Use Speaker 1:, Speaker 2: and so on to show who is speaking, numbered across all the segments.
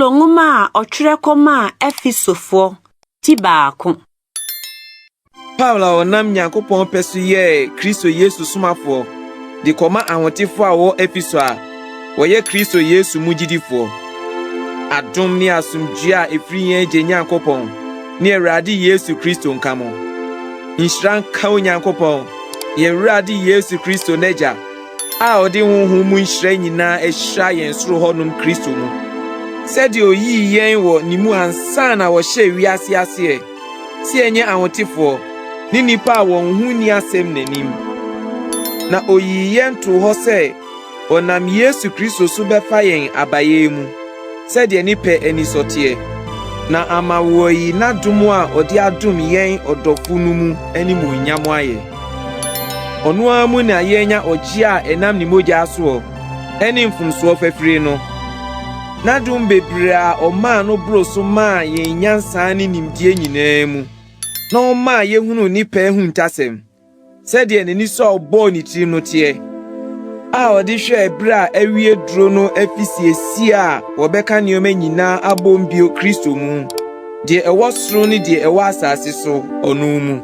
Speaker 1: Paulo nwoma a ɔtwerɛ kɔmaa Efesofoɔ ti 1.
Speaker 2: Paulo a ɔnam Nyankopɔn pɛ so yɛɛ Kristo Yesu somafoɔ de kɔma ahotefoɔ a wɔwɔ Efeso a wɔyɛ Kristo Yesu mu gyidifoɔ. Adom ne asomdwoe a ɛfiri yɛn Agya Nyankopɔn ne Awurade Yesu Kristo nka mo. Nhyira nka Onyankopɔn, yɛn Awurade Yesu Kristo n'Agya, a ɔde honhom mu nhyira nyinaa ahyira yɛn soro hɔnom Kristo mu, sɛdeɛ oyii yɛn wɔ ne mu ansa na wɔhyɛɛ wiase aseɛ, sɛ yɛnyɛ ahotefoɔ ne nnipa a wɔn ho nni asɛm n'anim. Na oyii yɛn too hɔ sɛ ɔnam Yesu Kristo so bɛfa yɛn abayɛ mu, sɛdeɛ ne pɛ anisɔ teɛ, na ama wɔayi n'adom a ɔde adom yɛn ɔdɔfo no mu animuonyam ayɛ. Ɔno ara mu na yɛanya ɔgye a ɛnam ne mogya soɔ ne mfomsoɔ fafiri no. N'adom bebree a ɔmaa no boro so maa yɛn nyansa ne nimdeɛ nyinaa mu, na ɔmaa yɛhunuu ne pɛ ahuntasɛm, sɛdeɛ n'anisɔ a ɔbɔɔ ne tirim no teɛ, a ɔde hwɛɛ bere a awie duro no afisiesie a wɔbɛka nneɛma nyinaa abom bio Kristo mu, deɛ ɛwɔ soro ne deɛ ɛwɔ asase so, ɔno mu.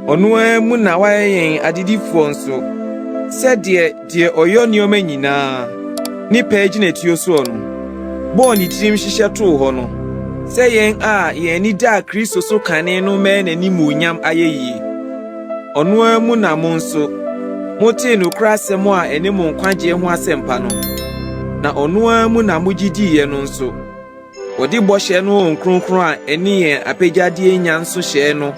Speaker 2: Ɔno ara mu na wayɛ yɛn adedifoɔ nso, sɛdeɛ deɛ ɔyɔ nneɛma nyinaa, ne pɛ agyinatuo soɔ no, bɔɔ ne tirim hyehyɛ too hɔ no, sɛ yɛn a yɛn ani daa Kristo so kane no mmɛyɛ n'animuonyam ayɛyie. Ɔno ara mu na mo nso, motee nokorɛ asɛm a ɛne mo nkwagyeɛ ho asɛmpa no, na ɔno ara mu na mogye diiɛ no nso. Wɔde bɔhyɛ no Honhom Kronkron a ɛne yɛn apɛgyadeɛ nya nsohyɛɛ no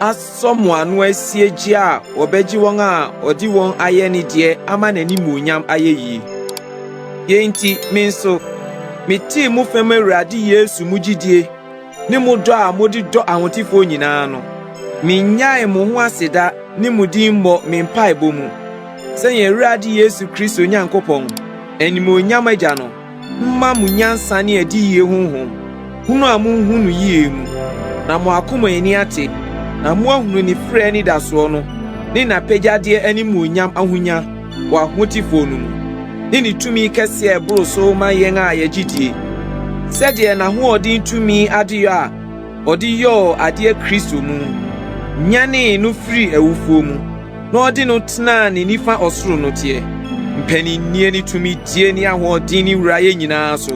Speaker 2: asɔ mo ano asie gye a wɔbɛgye wɔn a ɔde wɔn ayɛ ne deɛ ama n'animuonyam ayɛyie. Yei nti, me nso, metee mo fam Awurade Yesu mu gyidie ne mo dɔ a mode dɔ ahotefoɔ nyinaa no, minnyaee mo ho aseda ne mo din mmɔ me mpaebɔ mu, sɛ yɛn Awurade Yesu Kristo Nyankopɔn, animuonyam Agya no, mma mo nyansa ne adiyie honhom, hunu a munhu no yie mu, na mo akoma ani ate, na moahunu ne frɛ anidasoɔ no ne n'apɛgyadeɛ animuonyam ahonya wɔ ahotefoɔ no mu, ne ne tumi kɛseɛ a ɛboro so ma yɛn a yɛgye die, sɛdeɛ n'ahoɔden tumi adeyɔ a ɔde yɔɔ adeɛ Kristo mu, nyanee no firii awufoɔ mu, na ɔde no tenaa ne nifa ɔsoro no teɛ. Mpaninnie ne tumidie ne ahoɔden ne wurayɛ nyinaa so,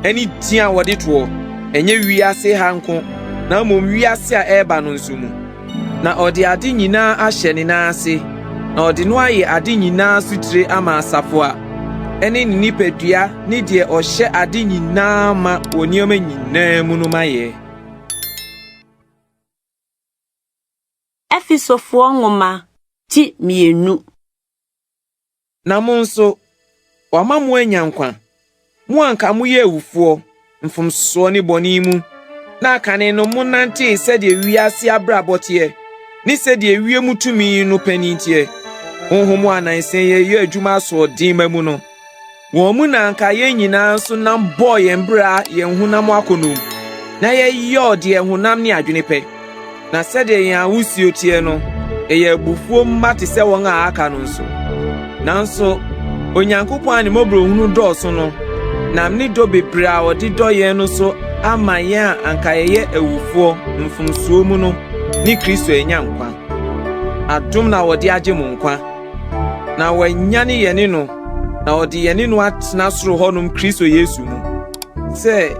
Speaker 2: ne din a wɔde toɔ, ɛnyɛ wiase ha nko, na mmom wiase a ɛreba no nso mu. Na ɔde ade nyinaa ahyɛ ne nan ase, na ɔde no ayɛ ade nyinaa so tire ama asafo a ɛne ne nipadua ne deɛ ɔhyɛ ade nyinaa ma wɔ nneɛma nyinaa mu no mayɛ.
Speaker 1: Efesofoɔ nwoma ti 2.
Speaker 2: Na mo nso, wama mo anya nkwa, mo a anka moyɛ awufoɔ, mfomsoɔ ne bɔne mu, na akane no monantee sɛdeɛ wiase abrabɔ teɛ, ne sɛdeɛ wiem tumi no panin teɛ, honhom a nnansa yi ɛyɛ adwuma asoɔden ma mu no. Wɔn mu na anka yɛn nyinaa nso nam bɔɔ yɛn bra yɛn honam akɔnnɔ mu, na yɛyɔɔ deɛ honam ne adwene pɛ. Na sɛdeɛ yɛn ahosuo teɛ no, yɛyɛ abufuo mma te sɛ wɔn a aka no nso. Nanso Onyankopɔn a ne mmɔborɔhunu dɔɔso no, nam ne dɔ bebree a ɔde dɔ yɛn no so ama yɛn a anka yɛyɛ awufoɔ mfomsoɔ mu no ne Kristo anya nkwa. Adom na wɔde agye mo nkwa. Na wanyane yɛne no, na ɔde yɛne no atena soro hɔnom Kristo Yesu mu, sɛ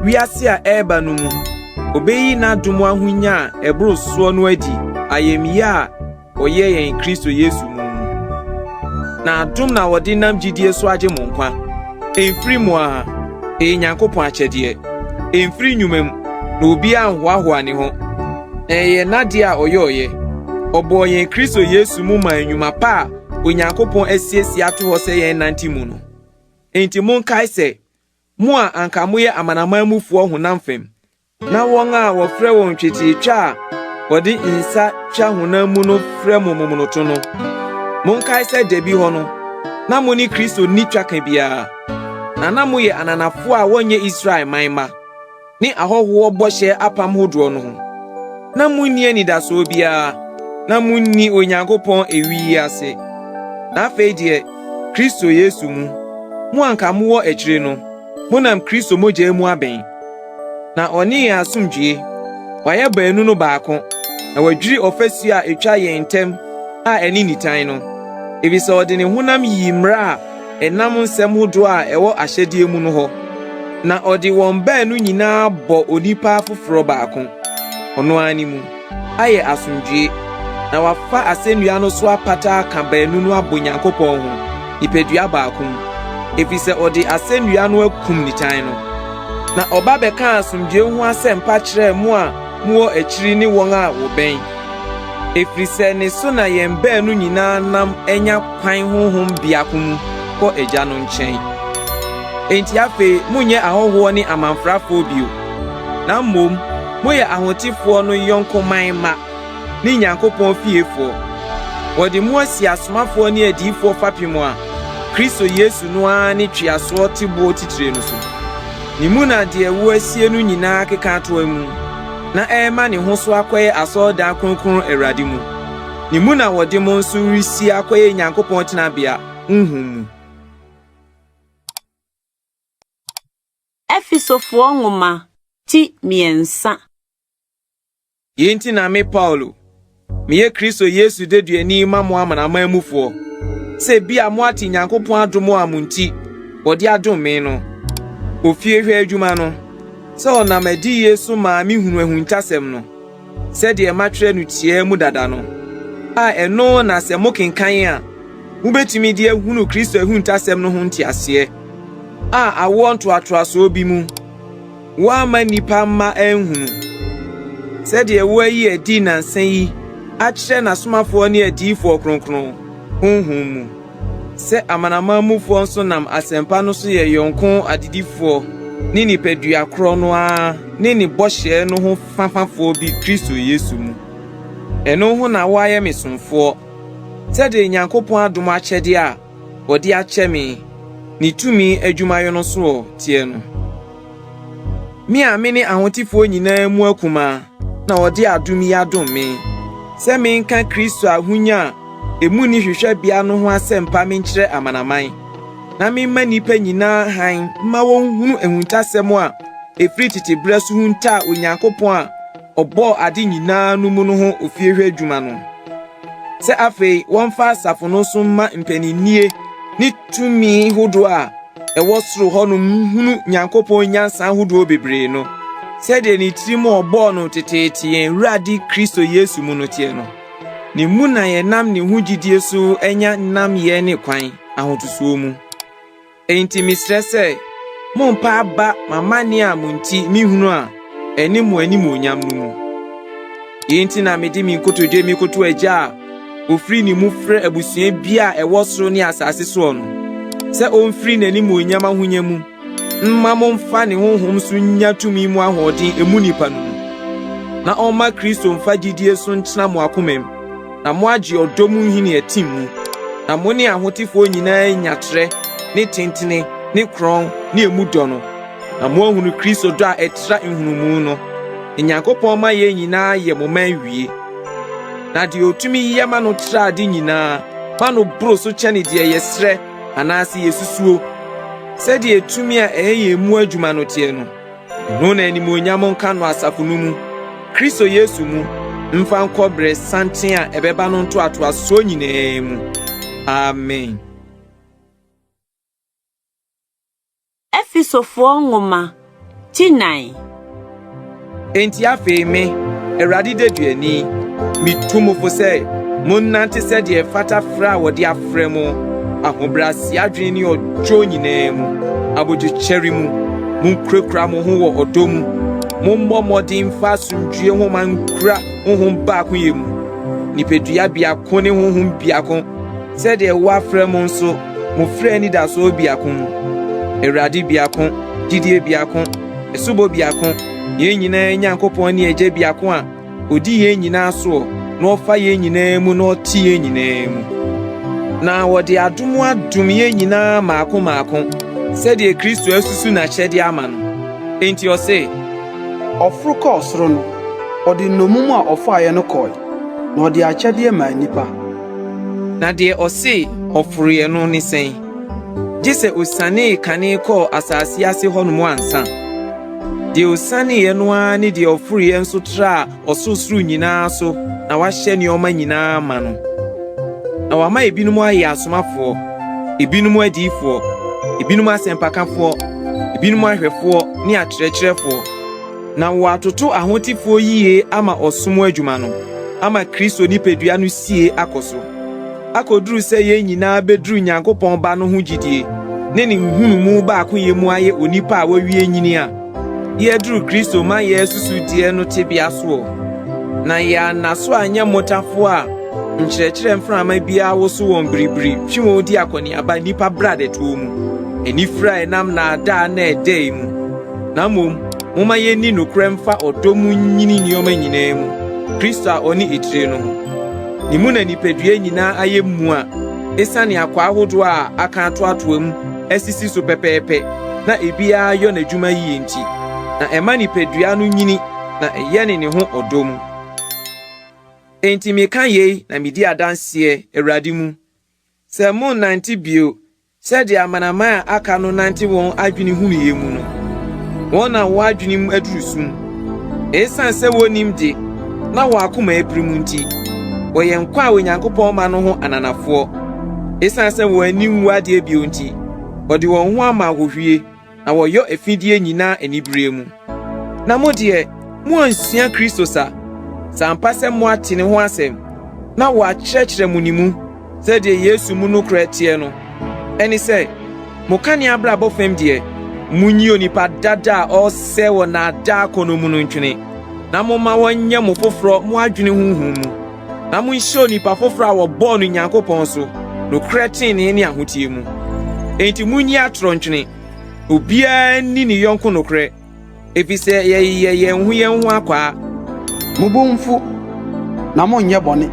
Speaker 2: wiase a ɛreba no mu, obeyi n'adom ahonya a ɛboro soɔ no adi ayamye a ɔyɛ yɛn Kristo Yesu mu mu. Na adom na wɔde nam gyidie so agye mo nkwa. Ɛmfiri mo ara, ɛyɛ Nyankopɔn akyɛdeɛ. Ɛmfiri nnwuma mu, na obiara nhoahoa ne ho. Na ɛyɛ n'adeɛ a ɔyɔeɛ. Ɔbɔɔ yɛn Kristo Yesu mu maa nnwuma pa a Onyankopɔn asiesie ato hɔ sɛ yɛn nante mu no. Enti monkae sɛ, mo a anka moyɛ amanaman mufoɔ honam fam, na wɔn a wɔfrɛ wɔn twetiatwa a wɔde nsa twa honam mu no frɛ mo momonoto no, monkae sɛ da bi hɔ no, na mo ne Kristo nni twaka biara, na na moyɛ ananafoɔ a wɔnyɛ Israel man mma, ne ahɔhoɔ bɔhyɛ apam hodoɔ no ho. Na munni anidasoɔ biara, na munni Onyankopɔn ewi yi ase. Na afei deɛ, Kristo Yesu mu, mo a anka mowɔ akyire no, Monam Kristo mogya mu aben. Na ɔne yɛn asomdwoe. Wayɛ baanu no baako, na wadwiri ɔfasu a etwa yɛn ntam a ɛne nitan no, efisɛ ɔde ne honam yii mmara a ɛnam nsɛm hodoɔ a ɛwɔ ahyɛdeɛ mu no hɔ, na ɔde wɔn baanu nyinaa bɔ onipa foforɔ baako, ɔno ara ne mu, ayɛ asomdwoe, na wafa asɛnnua no so apata aka baanu no abɔ Nyankopɔn ho, nipadua baako mu, efisɛ ɔde asɛnnua no akum nitan no. Na ɔba bɛkaa asomdwoe ho asɛmpa kyerɛɛ mo a mowɔ akyiri ne wɔn a wɔbɛn, efiri sɛ ne so na yɛn baanu nyinaa nam anya kwan honhom biako mu kɔ Agya no nkyɛn. Enti afei monyɛ ahɔhoɔ ne amamfrafoɔ bio, na mmom moyɛ ahotefoɔ no yɔnko man mma ne Nyankopɔn fiefoɔ. Wɔde mo asi asomafoɔ ne adiyifoɔ fapem a Kristo Yesu no ara ne tweasoɔ teboɔ titire no so. Ne mu na deɛ wɔasie no nyinaa keka atoa mu, na ɛrema ne ho so akɔyɛ asɔredan kronkron Awurade mu. Ne mu na wɔde mo nso resi akɔyɛ Nyankopɔn tenabea, honhom mu.
Speaker 1: Efesofoɔ nwoma ti 3.
Speaker 2: Yei nti na me Paulo, meyɛ Kristo Yesu deduani ma mo amanaman mufoɔ, sɛ ebia moate Nyankopɔn adom a mo nti wɔde adom me no, ofiehwɛ adwuma no, sɛ ɔnam adiyie so maa mehunuu ahuntasɛm no, sɛdeɛ matwerɛ no tiaa mu dada no, a ɛno na sɛ mokenkan a, mubetumi de ahunu Kristo ahuntasɛm no ho nteaseɛ, a awoɔ ntoatoasoɔ bi mu wɔamma nnipa mma anhunu, sɛdeɛ wɔayi adi nnansa yi akyerɛ n'asomafoɔ ne adiyifoɔ kronkron, honhom mu, sɛ amanaman mufoɔ nso nam asɛmpa no so yɛ yɔnko adedifoɔ ne nipadua korɔ no ara ne ne bɔhyɛ no ho fafafoɔ bi Kristo Yesu mu. Ɛno ho na wɔayɛ me somfoɔ, sɛdeɛ Nyankopɔn adom akyɛdeɛ a wɔde akyɛ me ne tumi adwumayɛ no soɔ teɛ no. Me a mene ahotefoɔ nyinaa mu akumaa na wɔde adom yi adom me, sɛ menka Kristo ahonya a emu nni hwehwɛbea no ho asɛmpa menkyerɛ amanaman, na memma nnipa nyinaa hann mma wɔnhunu ahuntasɛm a ɛfiri tete berɛ so huntaa Onyankopɔn a ɔbɔɔ ade nyinaa no mu no ho ofiehwɛ adwuma no. Sɛ afei wɔmfa asafo no so mma mpaninnie ne tumi hodoɔ a ɛwɔ soro hɔnom nhunu Nyankopɔn nyansa ahodoɔ bebree no, sɛdeɛ ne tirim a ɔbɔɔ no teteete yɛn Awurade Kristo Yesu mu no teɛ no. Ne mu na yɛnam ne ho gyidie so anya nnamyɛ ne kwan ahotosoɔ mu. Enti mesrɛ sɛ, mommpa aba m'amanneɛ a mo nti mihunu a ɛne mo animuonyam no mu. Eyi nti na mede me nkotodwe mekoto Agya a ofiri ne mu frɛ abusua biara a ɛwɔ soro ne asase soɔ no, sɛ omfiri n'animuonyam ahonya mu mma momfa ne honhom so nnya tumi mu ahoɔden emu nipa no mu, na ɔmma Kristo mfa gyidie so ntena mo akomam, na moagye ɔdɔ mu nhini atim mu, na mo ne ahotefoɔ nyinaa anya trɛ ne tentene ne korɔn ne emu dɔ no, na moahunu Kristo dɔ a ɛtra nhunumu no, na Nyankopɔn ma yɛn nyinaa yɛ mo ma awie. Na deɛ ɔtumi yɛ ma no tra ade nyinaa ma no boro so kyɛne deɛ yɛsrɛ anaasɛ yɛsusuo, sɛdeɛ tumi a ɛyɛ yɛn mu adwuma no teɛ no. Ɛno na animuonyam nka no asafo no mu, Kristo Yesu mu, mfa nkɔ berɛ santen a ɛbɛba no ntoatoasoɔ nyinaa mu. Amen.
Speaker 1: Efesofoɔ nwoma ti 4.
Speaker 2: Enti afei me, Awurade deduani, mitu mo fo sɛ monnante sɛdeɛ ɛfata frɛ a wɔde afrɛ mo, ahobrɛase adwene ne ɔdwo nyinaa mu, abodwokyɛre mu, munkurakura mo ho wɔ ɔdɔ mu, mommɔ mmɔden mfa asomdwoe nhoma nkura honhom baakoyɛ mu, nipadua biako ne honhom biako, sɛdeɛ wɔafrɛ mo nso mo frɛ anidasoɔ biako mu, Awurade biako, gyidie biako, asubɔ biako, yɛn nyinaa Nyankopɔn ne Agya biako a odi yɛn nyinaa soɔ na ɔfa yɛn nyinaa mu na ɔte yɛn nyinaa mu. Na wɔde adom adom yɛn nyinaa mmaako mmaako sɛdeɛ Kristo asusu n'akyɛdeɛ ama no. Enti ɔse.
Speaker 3: Ɔforo kɔɔ soro no, ɔde nnommum a ɔfaeɛ no kɔe, na ɔde akyɛdeɛ maa nnipa.
Speaker 2: Na deɛ ɔse ɔforoeɛ no ne sɛn? Gye sɛ osianee kane kɔɔ asase ase hɔnom ansa. Deɛ osianeeɛ no ara ne deɛ ɔforoeɛ nso traa ɔsorosoro nyinaa so na wahyɛ nneɛma nyinaa ma no. Na wama ebinom ayɛ asomafoɔ, ebinom adiyifoɔ, ebinom asɛmpakafoɔ, ebinom ahwɛfoɔ ne akyerɛkyerɛfoɔ, na wɔatoto ahotefoɔ yie ama ɔsom adwuma no, ama Kristo nipadua no sie akɔ so, akoduru sɛ yɛn nyinaa beduru Nyankopɔn Ba no ho gyidie ne ne nhunumu baakoyɛ mu ayɛ onipa a wawie nyini a yɛaduru Kristo ma yɛasusudeɛ no tebea soɔ, na yɛanna so anyɛ mmotafoɔ a nkyerɛkyerɛ mframa biara woso wɔn biribiri twe wɔn di akɔneaba nnipa bradɛtoɔ mu, anifere a ɛnam nnaadaa nnɛɛdɛe mu. Na mmom momma yenni nokorɛ mfa ɔdɔ mu nnyini nneɛma nyinaa mu, Kristo a ɔne etire no ho. Ne mu na nipadua nyinaa ayɛ mua esiane akwaa ahodoɔ a aka atoatoa mu asisi so pɛpɛɛpɛ na ebiara yɔ n'adwuma yiye nti, na ɛma nipadua no nyini na ɛyɛne ne ho ɔdɔ mu. Enti meka yei na midi adanseɛ Awurade mu, sɛ monnnante bio sɛdeɛ amanaman a aka no nante wɔn adwene hunuyɛ mu no. Wɔn na wɔn adwene mu aduru sum. Esiane sɛ wonnim de na wɔn akoma apirim nti, wɔyɛ nkwa a Onyankopɔn ma no ho ananafoɔ. Esiane sɛ wɔn ani nwu adeɛ bio nti, wɔde wɔn ho ama ahohwie na wɔyɔ afideɛ nyinaa anibereɛ mu. Na mo deɛ, moansua Kristo sa, sɛ ampa sɛ moate ne ho asɛm, na wɔakyerɛkyerɛ mo ne mu, sɛdeɛ Yesu mu nokorɛ teɛ no, ɛne sɛ, mo kane abrabɔ fam deɛ, monyi onipa dada a ɔresɛe wɔ nnaadaa akɔnnɔ mu no ntwene, na momma wɔnyɛ mo foforɔ mo adwene honhom mu, na monhyɛ onipa foforɔ a wɔbɔɔ no Nyankopɔn so, nokorɛ tenenee ne ahoteɛ mu. Enti monyi atorɔ ntwene, obiara nni ne yɔnko nokorɛ, efisɛ yɛyeyɛ yɛn ho yɛn ho akwaa.
Speaker 3: Mo bo mfu, na monnyɛ bɔne.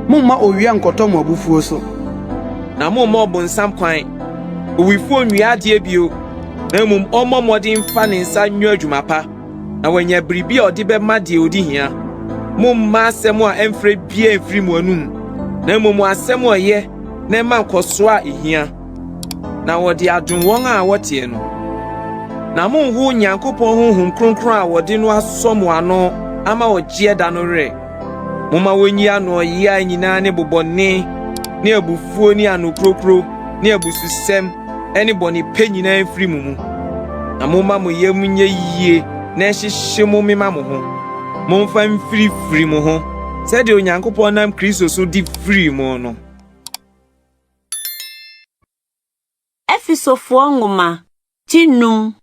Speaker 3: Mommma owia nnkɔtɔ mo abufuo so.
Speaker 2: Na momma ɔbonsam kwan. Owifoɔ nnwia adeɛ bio, na mmom ɔmmɔ mmɔden mfa ne nsa nyɛ adwuma pa, na wanya biribi a ɔde bɛma deɛ ɔdi hia. Momma asɛm a ɛmfrɛ biara mfiri mo anom, na mmom asɛm a ɛyɛ na ɛma nkɔsoɔ a ɛhia, na wɔde adom wɔn a wɔteɛ no. Na monnhow Nyankopɔn Honhom Kronkron a wɔde no asɔ mo ano ama ɔgyeɛ da no werɛ. Momma wonyi anoɔyea nyinaa ne bobɔne ne abufuo ne anokurokuro ne abususɛm ne bɔnepɛ nyinaa mfiri mo mu. Na momma mo yam nyɛ yie na ɛnhyehye mo mema mo ho. Momfa mfirifiri mo ho sɛdeɛ Onyankopɔn nam Kristo so de firii mo no.
Speaker 1: Efesofoɔ nwoma ti num.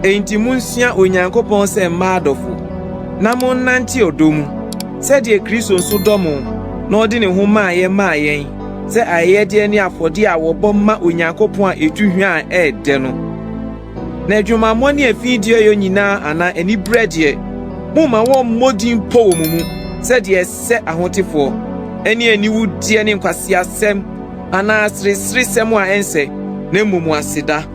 Speaker 2: Enti munsua Onyankopɔn sɛ mma adɔfo, na monnante ɔdɔ mu, sɛdeɛ Kristo nso dɔ mo na ɔde ne ho maeɛ maa yɛn sɛ ayɛyɛdeɛ ne afɔdeɛ a wɔbɔ ma Onyankopɔn a ɛtu hwa a ɛyɛ dɛ no. Na adwumammɔ ne afideɛyɔ nyinaa anaa aniberɛ deɛ, momma wɔmmɔ din mpo wɔ mo mu sɛdeɛ ɛsɛ ahotefoɔ, ɛne aniwudeɛ ne nkwaseasɛm anaa asereseresɛm a ɛnsɛ, na mmom aseda.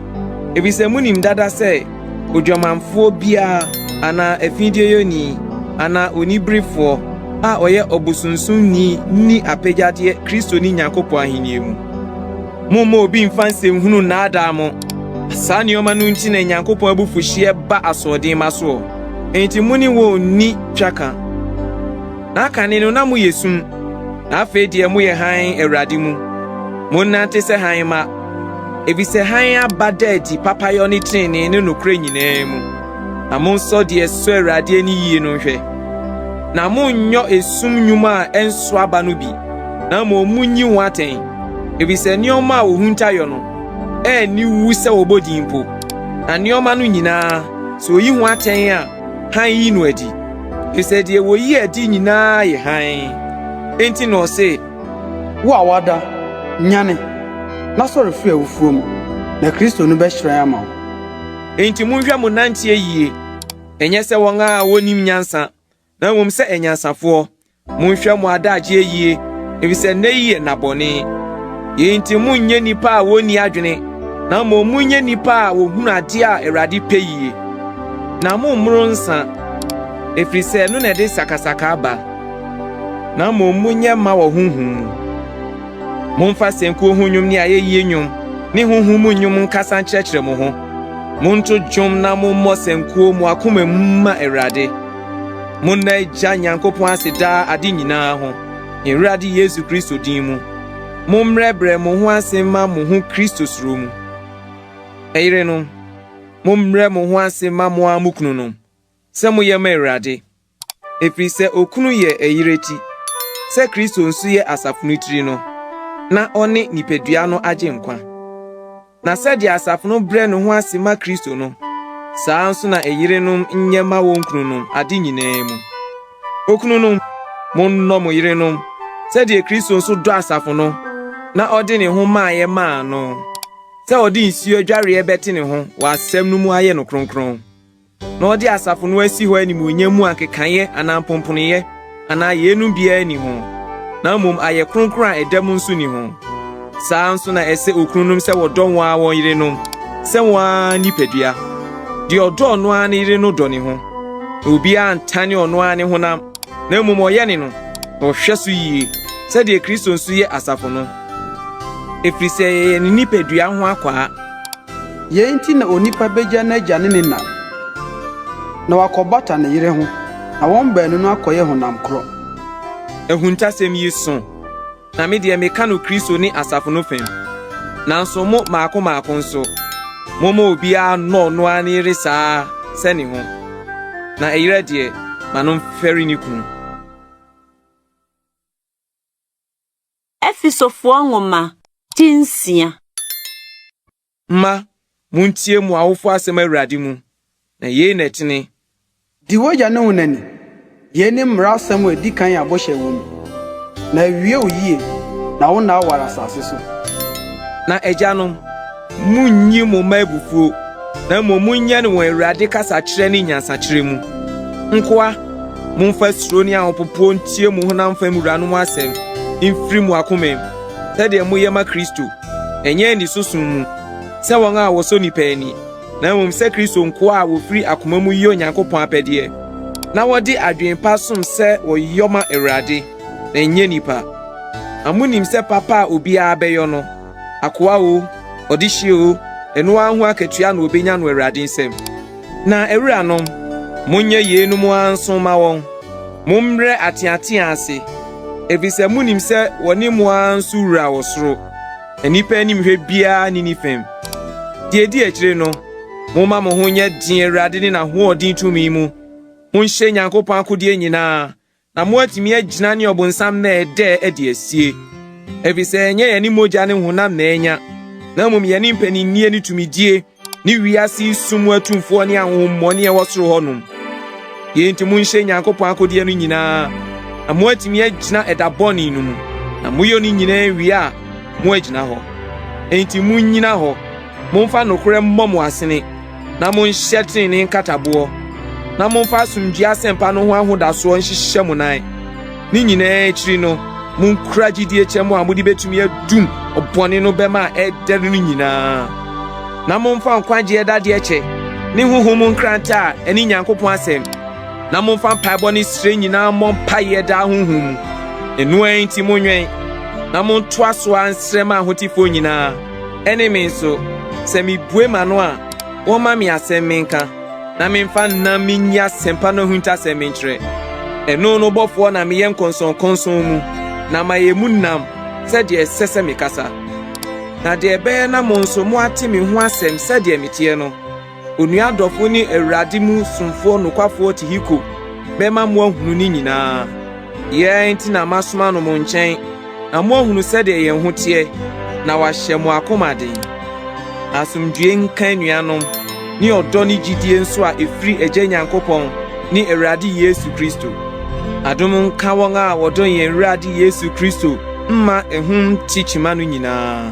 Speaker 2: Efisɛ munim dada sɛ odwamanfoɔ biara anaa afideɛyɔni anaa oniberefoɔ a ɔyɛ ɔbosonsomni nni apɛgyadeɛ Kristo ne Nyankopɔn ahennie mu. Momma obi mfa nsɛnhunu nnaadaa mo. Saa nneɛma no nti na Nyankopɔn abufuhyeɛ ba asoɔden mma soɔ. Enti mo ne wɔn nni twaka. Na kane no na moyɛ sum, na afei deɛ moyɛ hann Awurade mu. Monnante sɛ hann mma, efisɛ hann aba da adi papayɔ ne trenee ne nokorɛ nyinaa mu. Na monsɔ deɛ ɛsɔ Awurade ani yie no nhwɛ. Na monnyɔ esum nnwuma a ɛnso aba no bi, na mmom munyi ho atɛn, efisɛ nneɛma a wohunta yɔ no, ɛnni wu sɛ wɔbɔ din mpo. Na nneɛma no nyinaa, sɛ oyi ho atɛn a, hann yi no adi, efisɛ deɛ woyi adi nyinaa yɛ hann. Enti na ɔse.
Speaker 3: Wo a woada, nyane, na sɔre firi awufoɔ mu, na Kristo no bɛhyerɛn ama wo.
Speaker 2: Enti monhwɛ mo nanteɛ yie, ɛnyɛ sɛ wɔn a wɔnnim nyansa, na mmom sɛ anyansafoɔ. Monhwɛ mo adagyeɛ yie, efisɛ nna yi yɛ nna bɔne. Yei nti monnyɛ nnipa a wɔnni adwene, na mmom monyɛ nnipa a wɔhunu adeɛ a Awurade pɛ yie. Na mommoro nsa, ɛfiri sɛ ɛno na ɛde sakasaka ba, na mmom monyɛ mma wɔ honhom mu. Momfa sankuo ho nnwom ne ayɛyie nnwom ne honhom mu nnwom nkasa nkyerɛkyerɛ mo ho. Monto dwom na mommɔ sankuo mo akoma mu mma Awurade. Monna Agya Nyankopɔn ase daa ade nyinaa ho, yɛn Awurade Yesu Kristo din mu. Mommrɛbrɛ mo ho ase mma mo ho Kristo suro mu. Ɛyerenom, mommrɛ mo ho ase mma mo ara mo kununom, sɛ moyɛ ma Awurade. Ɛfiri sɛ okunu yɛ ɛyerɛ ti, sɛ Kristo nso yɛ asafo no tiri no, na ɔne nipadua no agyenkwa. Na sɛdeɛ asafo no brɛ ne ho ase ma Kristo no, saa ara nso na ɛyerenom nyɛ ma wɔn kununom ade nyinaa mu. Okununom, monnɔ mo yerenom sɛdeɛ Kristo nso dɔ asafo no na ɔde ne ho maeɛ maa no, sɛ ɔde nsuo adwareɛ bɛte ne ho wɔ asɛm no mu ayɛ no kronkron. Na ɔde asafo no asi hɔ animuonyam mu a nkekaeɛ anaa mpomponoeɛ anaa yeinom biara nni ho, na mmom ayɛ kronkron a ɛdɛm nso nni ho. Saa ara nso na ɛsɛ okununom sɛ wɔdɔ wɔn ara wɔn yerenom sɛ wɔn ara nipadua. Deɛ ɔdɔ ɔno ara ne yere no dɔ ne ho, na obiara ntane ɔno ara ne honam, na mmom ɔyɛne no, na ɔhwɛ so yie, sɛdeɛ Kristo nso yɛ asafo no, ɛfiri sɛ yɛyɛ ne nipadua ho akwaa.
Speaker 3: Yei nti na onipa begya n'agya ne ne na, na wakɔbata ne yere ho, na wɔn baanu no akɔyɛ honam koro.
Speaker 2: Ahuntasɛm yi sõ, na me deɛ meka no Kristo ne asafo no fam. Nanso mo mmaako mmaako nso, momma obiara nnɔ ɔno ara ne yere saa ara sɛ ne ho, na ɛyerɛ deɛ, ma no mfɛre ne kunu.
Speaker 1: Efesofoɔ nwoma ti nsia.
Speaker 2: Mma, muntie mo awofo asɛm Awurade mu, na yei na ɛtene.
Speaker 3: Di w'agya ne wo na ni. Yei ne mmara asɛm a edi kan a bɔhyɛ wɔ mu, na awie wo yie, na wo nna aware asase so.
Speaker 2: Na agyanom, munnyi mo mma abufuo, na mmom monyɛne wɔn Awurade kasakyerɛ ne nyansakyerɛ mu. Nkoa, momfa suro ne ahopopoɔ ntie mo honam fam wuranom asɛm mfiri mo akoma mu, sɛdeɛ moyɛ ma Kristo, ɛnyɛ aniso som mu, sɛ wɔn a wɔsɔ nnipa ani, na mmom sɛ Kristo nkoa a wɔfiri akoma mu yɛ Onyankopɔn apɛdeɛ, na wɔde adwene pa som sɛ wɔyɔ ma Awurade, na ɛnyɛ nnipa. Na monim sɛ papa a obiara bɛyɔ no, akoa oo, ɔdehyeɛ oo, ɛno ara ho akatua na ɔbɛnya no Awurade nsam. Na awuranom, monyɛ yeinom ara nso mma wɔn. Mommrɛ ateatea ase, efisɛ munim sɛ wɔne mo ara nso wura wɔ soro, na nnipa animhwɛ biara nni ne fam. Deɛ edi akyire no, momma mo ho nyɛ den Awurade ne n'ahoɔden tumi mu. Monhyɛ Nyankopɔn akodeɛ nyinaa, na moatumi agyina ne ɔbonsam nnɛɛdɛɛ adi asie. Efisɛ ɛnyɛ yɛne mogya ne honam na anya, na mmom yɛne mpaninnie ne tumidie ne wiase yi sum mu atumfoɔ ne ahonhommɔne a ɛwɔ soro hɔnom. Yei nti monhyɛ Nyankopɔn akodeɛ no nyinaa, na moatumi agyina ɛda bɔne no mu, na moyɛ no nyinaa wie a, moagyina hɔ. Enti monnyina hɔ, momfa nokorɛ mmɔ mo asene, na monhyɛ trenee nkataboɔ, na momfa asomdwoeɛ asɛmpa no ho ahodasoɔ nhyehyɛ mo nan. Ne nyinaa akyiri no, monkura gyidie kyɛm a mode bɛtumi adum ɔbɔne no bɛma a ɛredɛre no nyinaa. Na momfa nkwagyeɛ dadeɛ kyɛ ne honhom mu nkrantɛ a ɛne Nyankopɔn asɛm, na momfa mpaebɔ ne srɛ nyinaa mmɔ mpaeɛ daa honhom mu. Ɛno ara nti monwɛn, na montoa so ara nsrɛ ma ahotefoɔ nyinaa, ɛne me nso, sɛ mebue m'ano a, wɔmma me asɛm menka, na memfa nnam menyi asɛmpa no ahuntasɛm menkyerɛ. Ɛno no bɔfoɔ na meyɛ nkɔnsɔnkɔnsɔn mu, na mayɛ mu nnam sɛdeɛ ɛsɛ sɛ mekasa. Na deɛ ɛbɛyɛ na mo nso moate me ho asɛm sɛdeɛ meteɛ no, Onua dɔfo ne Awurade mu somfoɔ nokwafoɔ Tihiko bɛma moahunu ne nyinaa. Yei nti na masoma no mo nkyɛn, na moahunu sɛdeɛ yɛn ho teɛ, na wahyɛ mo akoma den. Asomdwoeɛ nka anuanom, ne ɔdɔ ne gyidie nso a ɛfiri Agya Nyankopɔn ne Awurade Yesu Kristo. Adom nka wɔn a wɔdɔ yɛn Awurade Yesu Kristo mma ɛho nte kyima no nyinaa.